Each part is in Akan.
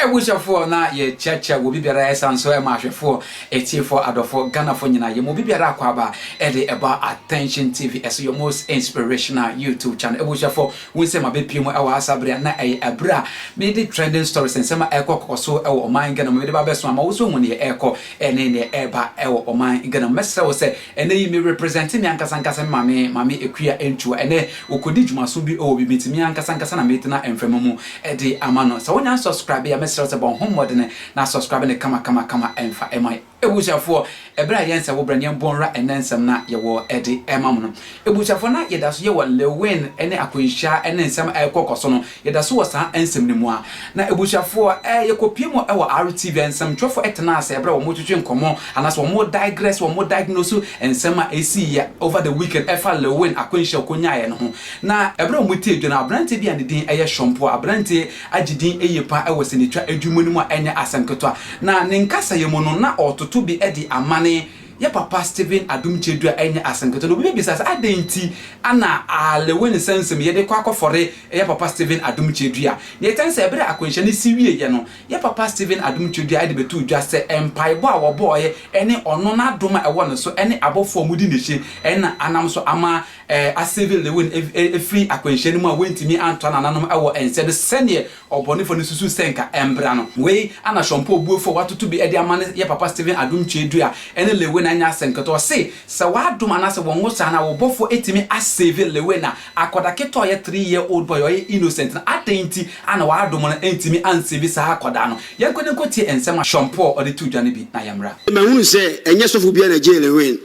Abusuafoɔ, na yɛkyiakyia wɔ bibiara, ɛsan so ɛma ahwɛfoɔ, atiefoɔ, adɔfoɔ, Ghanafoɔ nyinaa. Yɛma obi biara akɔ aba ɛde ɛba Attention TV ɛso, your most inspirational YouTube channel. Abusuafoɔ, wo nsɛm abɛpie mu ɛwɔ ha saa bere a, na ɛyɛ ɛberɛ a mede trending stories, nsɛm a ɛkɔ kɔkɔ so ɛwɔ ɔman Ghana mu, mede ba bɛso ama wo so hu neɛ ɛrekɔ ɛne neɛ ɛreba ɛwɔ ɔman Ghana mu. Mɛsrɛ wo sɛ ɛnɛ yi me represent me ankasa ankasa me maame, Maame Akua Ntua. Ɛnɛ wɔkɔdi dwumaso bi ɛwɔ bibi, nti me ankasa ankasa na metena mframa mu ɛde ama no. Sɛ wonya subscribe a, mɛsrɛ wo sɛ bɔ ho mmɔdene na subscribe ne kama kama kama ɛmfa ɛma. Ebusuafoɔ, ɛberɛ a yɛn sɛ wobrɛ ne yɛn bɔ nwura ɛnɛ nsɛm na yɛwɔ ɛde ɛma mo no, ebusuafoɔ, na yɛda so yɛwɔ Lilwin ne akwanhyia ne nsɛm a ɛkɔ kɔ so no. Yɛda so wɔ saa nsɛm no mu a, na ebusuafoɔ, yɛkɔpie mu ɛwɔ RTV nsɛmtwerɛfoɔ ɛtena ase ɛberɛ a wɔn twetwe nkɔmɔ anaasɛ wɔn digress, wɔn diagnose nsɛm a ɛsi yɛ over the weekend ɛfa Lilwin akwanhyia ɔkɔnyaeɛ no ho. Na ɛberɛ a wɔn tie dwa no, aberanteɛ bi a ne din ɛyɛ Shɔmpo, aberanteɛ agye din yie pa wɔ sinitwa adwuma no mu a ɛnyɛ asɛm ketewa. Na ne nkasayɛ mu no, na ɔretoto bi de amane yɛ papa Stephen Adom Kyedua a ɛnyɛ asɛm ketewa. Na obi bɛbisa sɛ, adɛn nti na Lewin nsɛnsɛm yi yɛde kɔ akɔfɔre yɛ papa Stephen Adom Kyedua? Nea ɛteɛ ne sɛ, ɛberɛ a akwanhyia no si wieeɛ no, yɛ papa Stephen Adom Kyedua de bɛtoo dwa sɛ mpaebɔ a wɔbɔeɛ ne ɔno n'adom a ɛwɔ ne so ne abɔfoɔ a wɔdi n'akyi na anam so ama asave Lewin afiri akwanhyia no mu a wantumi antoa nananom wɔ nsɛ do sɛdeɛ ɔbɔnefoɔ no susuu sɛ nka ɛmbra no. Wei ana Sean Paul Buefo a watoto bi de ama no yɛ papa Stephen Adom Kyei-Duah ne Lewin anyɛ asɛm ketewa. Ɔse sɛ w'adom anaasɛ wɔn nwosaa anaa wo bɔfoɔ atumi asave Lewin a, akwadaa ketewa a ɔyɛ 3 year old boy a ɔyɛ innocent no, adɛn nti ana w'adom no antumi ansave saa akwadaa no? Yɛnkɔ ne nkɔtie nsɛm a Sean Paul ɔde too dwa no bi na yɛmmra. Mahunu sɛ ɛnyɛ sɔfo biara na gyee Lewin,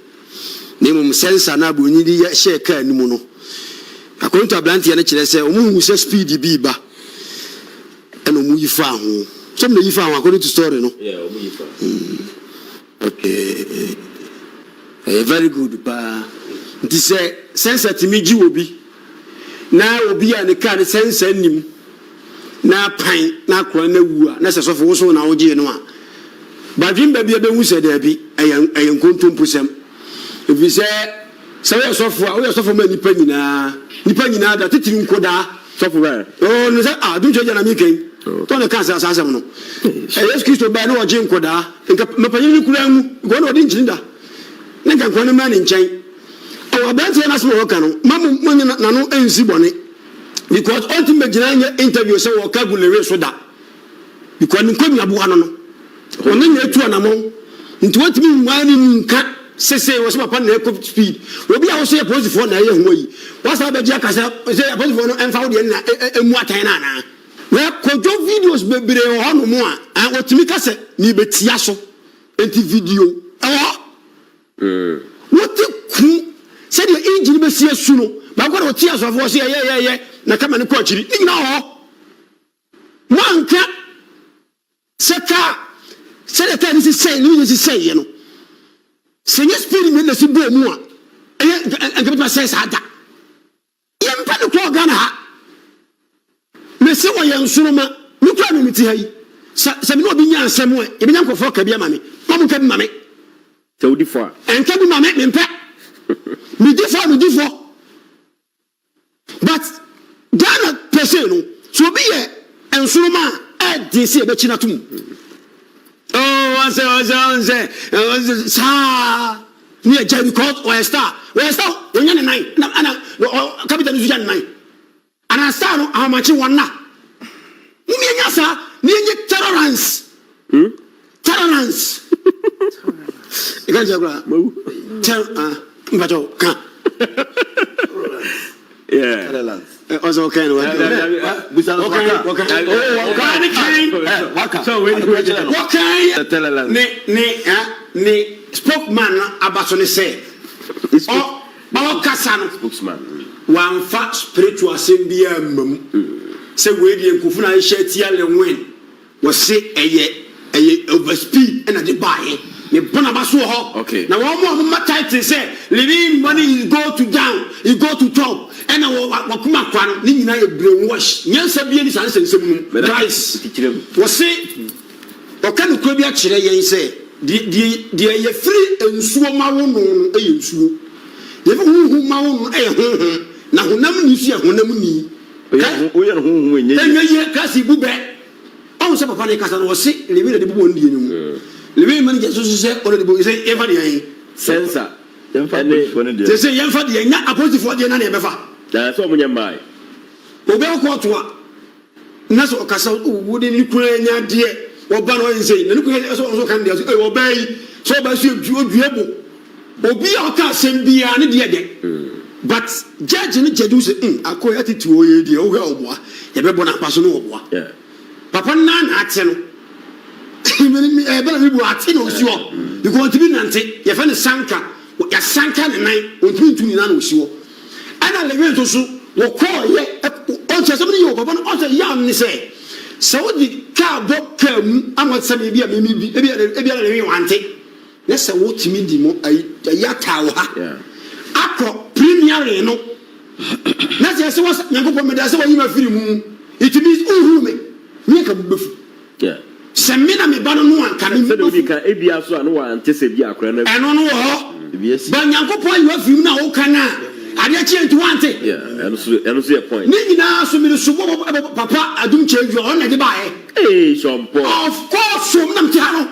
na mmom sensor no a buroni de yɛ hyɛɛ kaa no mu no. According to aberanteɛ no kyerɛ sɛ wɔn huu sɛ speed bi reba ɛna wɔn yi faa ho. Sɛ wɔn na yi faa ho according to story no. Yeah, wɔn yi faa. Okay. Ɛyɛ very good paa. Nti sɛ sensor tumi gye obi na obi a ne kaa no sensor nim na pan na akora no awu a, na sɛ sɔfo wo so na wogyee no a, badwemba bi abɛhu sɛ daabi, ɛyɛ nkontomposɛm. Ɛfiri sɛ woyɛ sɔfo a, woyɛ sɔfo ma nnipa nyinaa. Nnipa nyinaa da, titiri nkodaa. Sɔfo bɛɛ. Oh, no sɛ ah, dumkyɛ gya na meka yi. Tɔ ne ka saa asɛm no. Yesu Kristo baa ne ɔgye nkɔdaa. Nka mapanyin no kura ngu, because na ɔde nkyini da. Ne nka nkwa no mmaa ne nkyɛn. Ɔwɔ aberanteɛ no asɛm a wɔka no, ma mo mo nye n'ano nsi bɔne. Because ɔntumi bɛgyina nyɛ interview sɛ wɔka gu Lewe so da. Because ne nkɔnnuaboa no no. Ɔno na etu anamɔn. Nti wɔntumi nwaa ne mu nka sese wɔ sɛ papa na ɛkɔ speed. Obi a wɔsɛ yɛ polisifoɔ na ɛyɛ ho ayi. Wasa abɛgye aka sɛ sɛ apolisifoɔ no ɛmfa wo deɛ na ɛmu atɛn no anaa. Wɛ Kwadwo, videos bebree wɔ hɔnom a wɔtumi ka sɛ merebɛtia so. Nti video ɛwɔ hɔ. Wote ku sɛdeɛ engine bɛsi asu no, baako na ɔte asɔfoɔ sɛ yɛyɛyɛyɛ na kama no kɔ akyiri. Ne nyinaa wɔ hɔ. Moanka sɛ kaa sɛdeɛ kaa no si sɛe ne nyɛ si sɛeɛ no, sɛ nyɛ speed mi na si bɔɔ mu a, ɛyɛ nka bɛtumi asɛe saa da. Yɛmpɛ no kɔɔ Ghana ha. Mese wɔyɛ nsoroma. Me kura me mete ha yi, sɛ me ne obi nya asɛm a, yɛbɛnya nkurɔfoɔ ka bi ama me. Ma mo nka bi ma me. Sɛ wodi fɔ a. Ɛnka bi ma me, mempɛ. Medi fɔ a, medi fɔ. But Ghana per se no, sɛ obi yɛ nsoroma a, ɛden sɛ yɛbɛkyi no ato mu. Oh, ɔnsɛ ɔnsɛ saa ne yɛ gya because ɔyɛ star, ɔyɛ star, wɔnyɛ ne nan na ɛna capital no nso gya ne nan. Ana star no ahomakye wɔn na. Mo mienya saa ne yɛnyɛ tolerance. Tolerance. Ɛka nkyɛn koraa. Ter ah mpakyɛw ka. Yeah. Ɔsɛ ɔkan no wɔkan wɔkan wɔkan ne kan. Waka. So wait, wait. Wɔkan Tolerance. Ne spokesman no aba so ne sɛ ɔ ɔkasa no Spokesman. wamfa spiritual asɛm biara mma mu sɛ wei deɛ nkofo na ahyɛ tia Lewin. Wɔse ɛyɛ over speed ɛna de baayɛ ne bɔ n'aba so wɔ hɔ. Na wɔn a wɔma title sɛ Lewin money is go to down, is go to top, ɛna wɔ wakoma kwa no ne nyinaa yɛ brainwash. Nyansa bie ni saa nsɛnsɛm no mu, guys. Wɔse ɔka nokura bi akyerɛ yɛn sɛ deɛ yɛfiri nsuo ma wo no yɛ nsuo, deɛ yɛfiri honhom ma wo no yɛ honhom, na honam ni nso yɛ honam ni. Woyɛ no honhom ɛnyɛ yie. Ɛnyɛ yie kasi bu bɛ. Ɔn. Ɔhu sɛ papa no rekasa no, ɔse Lewin na de bobɔ ne deɛ no mu. Lewin manager nso so sɛ ɔna de bɔ, sɛ yɛmfa deɛ he? Sɛnsa Yɛmfa ɛne. apolisifoɔ no deɛ. Seesei yɛmfa deɛ, nyɛ apolisifoɔ deɛ na ne yɛbɛfa. Na sɛ ɔmo nyɛ mmae. Obi akɔ kɔɔto a, na sɛ ɔkasa, oh, wo de ne kunu anya adeɛ, ɔba na ɔyɛ nsei, na ne kunu yɛ sɛ ɔno nso ɔka ne deɛ, ɔse, ei, ɔbaa yi, sɛ ɔbaa so yɛ dua bo. Obi a ɔka asɛm biara ne deɛ dɛ, but judge no judge wo sɛ, hmm, akoa yi attitude ɔyɛ yi deɛ, wohwɛ a ɔboa, yɛbɛbɔ no aba so na ɔboa. Papa no nan na ate no, ɛbɛ na mebu ate na ɔsi hɔ, because ɔntumi nante, yɛfɛ no sanka, yɛasanka ne nan, ɔntumi ntu ne nan na ɔsi hɔ. Ɛna Lewi nso so, wɔkɔɔyɛ, ɔnkyɛ asɛm no yie o, papa no ɔsɛ yaw no ne sɛ, sɛ wode kaa bɔ kaa mu ama ɔte sɛ me bi a mimi bi, ebi a ebi a na Lewi wante, na sɛ wotumi di mo ayi ayi ataa wɔ ha akɔ premiering no, na sɛ ɛsɛ wɔ Nyankopɔn meda sɛ wayi me afiri mu, it means wohuu me, me anka bo bɛfu. Sɛ me na me ba no no anka me Sɛdeɛ wodi bo bɛfu. kan, ebia so a na wante sɛ bi akora no afu. Ɛno no wɔ hɔ. Ebi asi. But Nyankopɔn ayi wo afiri mu na woka no a, adeɛ kyeɛ nti woante. Yeah, ɛno nso ɛno nso yɛ point. Ne nyinaa so mede sobo bɔ bɔ papa Adum Kyei-Dua, ɔno na ɛde baeɛ. Ee, Sean Paul. Of course, so me na mete ha no.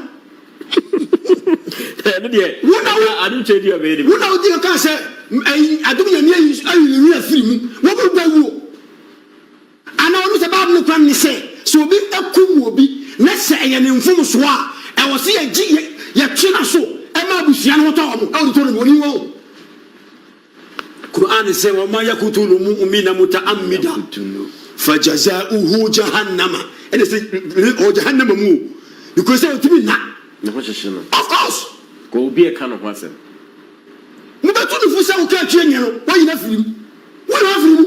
Ɛno deɛ, Wo na wo, Adum Kyei-Dua bɛyɛ ne wo na wodi kan kaa sɛ ɛyi Adum Nyame ayi ayi ne werɛ afiri mu, wɔbɛwu awuo. Anaa ɔno sɛ Bible no kwan ne sɛ, sɛ obi kum obi na sɛ ɛyɛ ne mfomsoɔ a, ɛwɔ sɛ yɛgye yɛ yɛtwe n'aso ma abusua no ho tɔ wɔn ɛwɔ Deuteronomy wɔnim wɔn. Qur'an sɛ wa man yakutulu mu'mina muta'ammida fajaza'uhu jahannama ɛna sɛ ɔwɔ jahannama mu o because sɛ ɔtumi nna. Ne ho hyehye no. Of course. Kɔ obi ɛka ne ho asɛm. Mobɛtu no fo sɛ woka atwi nyɛ no wayi no afiri mu. Woyi no afiri mu.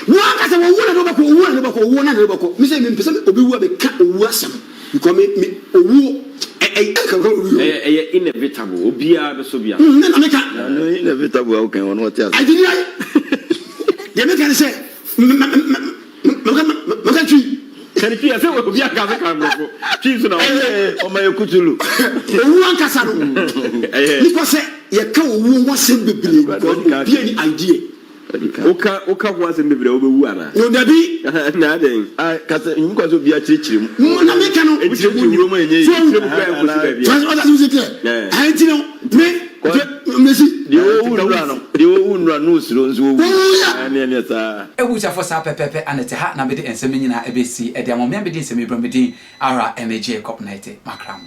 Wo ankasa wɔwu na ne wobɛkɔ owu na ne wobɛkɔ owuo na ne wobɛkɔ me sɛ mempɛ sɛ obi wu a meka owu asɛm because me me owuo ɛ ɛ ɛka ka owu ɛyɛ ɛyɛ inevitable obiara bɛsɔ bi ano. Ne na meka. Na inevitable a wokan wɔn wɔte ase. Adwini ayi deɛ meka ne sɛ mɛka twi. Kani twi ɛsɛ obi aka sɛ kan borɔfo twi nso na wɔn. Ɔma yɛ kutulu. Owu ankasa no nipa sɛ yɛka owuo ho asɛm bebree because obi ani idea. Woka woka ho asɛm bebree a wobɛwu anaa? No dabi. Na adɛn? Ah, kasa nyi kwa sɛ obi akyerɛkyerɛ mu. Mo na meka no. Nkyerɛ mu wura mu ɛnyɛ yi. So Nkyerɛ mu kura nkosi baabi a. Ɔda so si teɛ. Ɛn ti no me mesi. Deɛ owu nnura no, deɛ owu nnura no osuro nso owu. Owu ya. Ɛne ɛne saa. Abusuafo saa pɛpɛɛpɛ a na ɛte ha na mede nsɛm yi nyinaa besi de ama mo. Me a medi nsɛm yi brɛ mo din ara ne Jacob Nartey Makram.